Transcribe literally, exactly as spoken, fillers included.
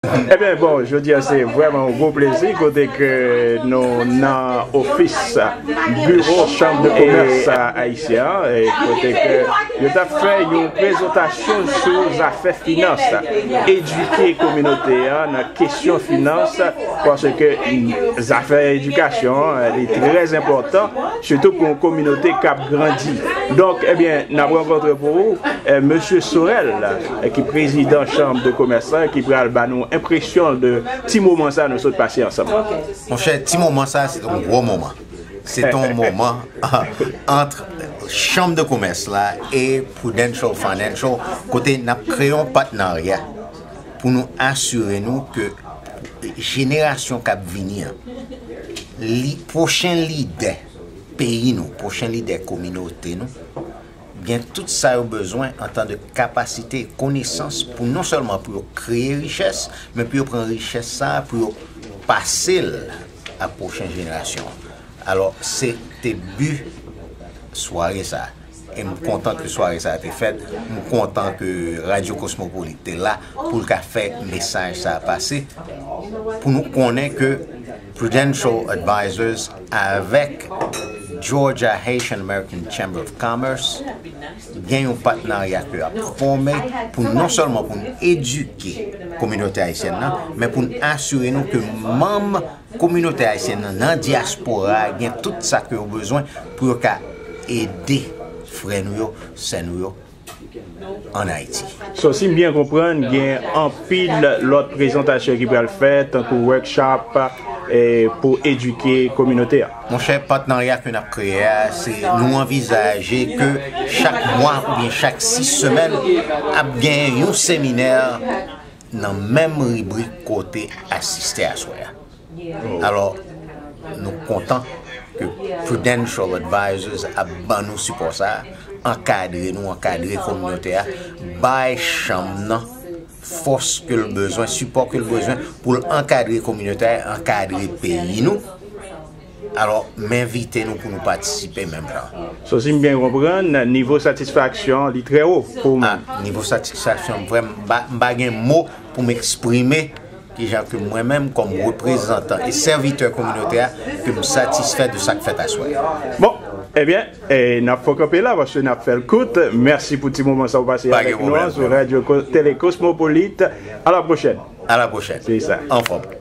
Ebyen, bon, jodi a se vrèman yon gwo plezi kote ke nou nan ofis biwo Chanm de Komès Ayisyen an, e kote ke yo t ap fè yon prezantasyon sou zafè finans, edike kominote a nan kesyon finans, paske zafè edikasyon, eh, li trè enpòtan, sitou pou yon kominote k ap grandi. Donk, ebyen, n ap rankontre pou ou, eh, Mesye Sorel, eh, ki prezidan Chanm de Komès la, ki pral ba nou enpresyon de ti moman sa nou sot pase ansanm. Monchè, ti moman sa, se yon gwo moman. Se yon moman ant Chanm de Komès la e Prudential Financial, kote n ap kreye yon patnarya pou nou asire nou ke jenerasyon k ap vini an, li, pwochen lidè peyi nou, pwochen lidè kominote nou, gen tout sa yo bezwen an tan de kapasite e konesans pou non sèlman pou yo kreye richès, men pou yo pran richès sa a, pou yo pase l a pwochen jenerasyon. Alò, se te bi sware sa a. E m kontan ke sware sa a te fèt. M kontan ke Radyo Kosmopolit te la pou l ka fè mesaj sa a pase. Pou nou konnen ke Prudential Advisors avèk Georgia Haitian American Chamber of Commerce gen yon patnarya ke ap fòme pou non sèlman pou n edike kominote ayisyèn nan, men pou n asire nou ke manm kominote ayisyèn nan nan dyaspora a gen tout sa ke yo bezwen pou yo ka ede frè nou yo, sè nou yo ann Ayiti. So, si m byen konprann, gen anpil lòt prezantasyon ki pral fèt, tankou workshop, eh, pou edike kominote a. Monchè, patnarya ke n ap kreye a, se nou anvizaje ke chak mwa oubyen chak sis semèn, ap gen yon seminè nan menm ribrik kote asiste aswè a. Alò, nou kontan ke Prudential Advisors ap ban nou sipò sa a, ankadre nou, ankadre kominote a, bay chanm nan fòs ke l bezwen, sipò ke l bezwen pou l ankadre kominote a, ankadre peyi nou. Alò, m envite nou pou nou patisipe menm jan. So, si m byen konprann, nivo satisfaksyon li trè wo pou ou menm. Ah, nivo satisfaksyon, vrèman, m pa, m pa gen mo pou m eksprime kijan ke mwen menm, kòm reprezantan e sèvitè kominote a, ke m satisfè de sa k fèt aswè a. Bon, ebyen, e n ap fè kanpe la, paske n ap fè l kout. Mèsi pou ti moman sa w pase avèk nou an sou Radyo Ko-, Tele Kosmopolit. A la pwochèn. A la pwochèn. Se sa. Anfòm.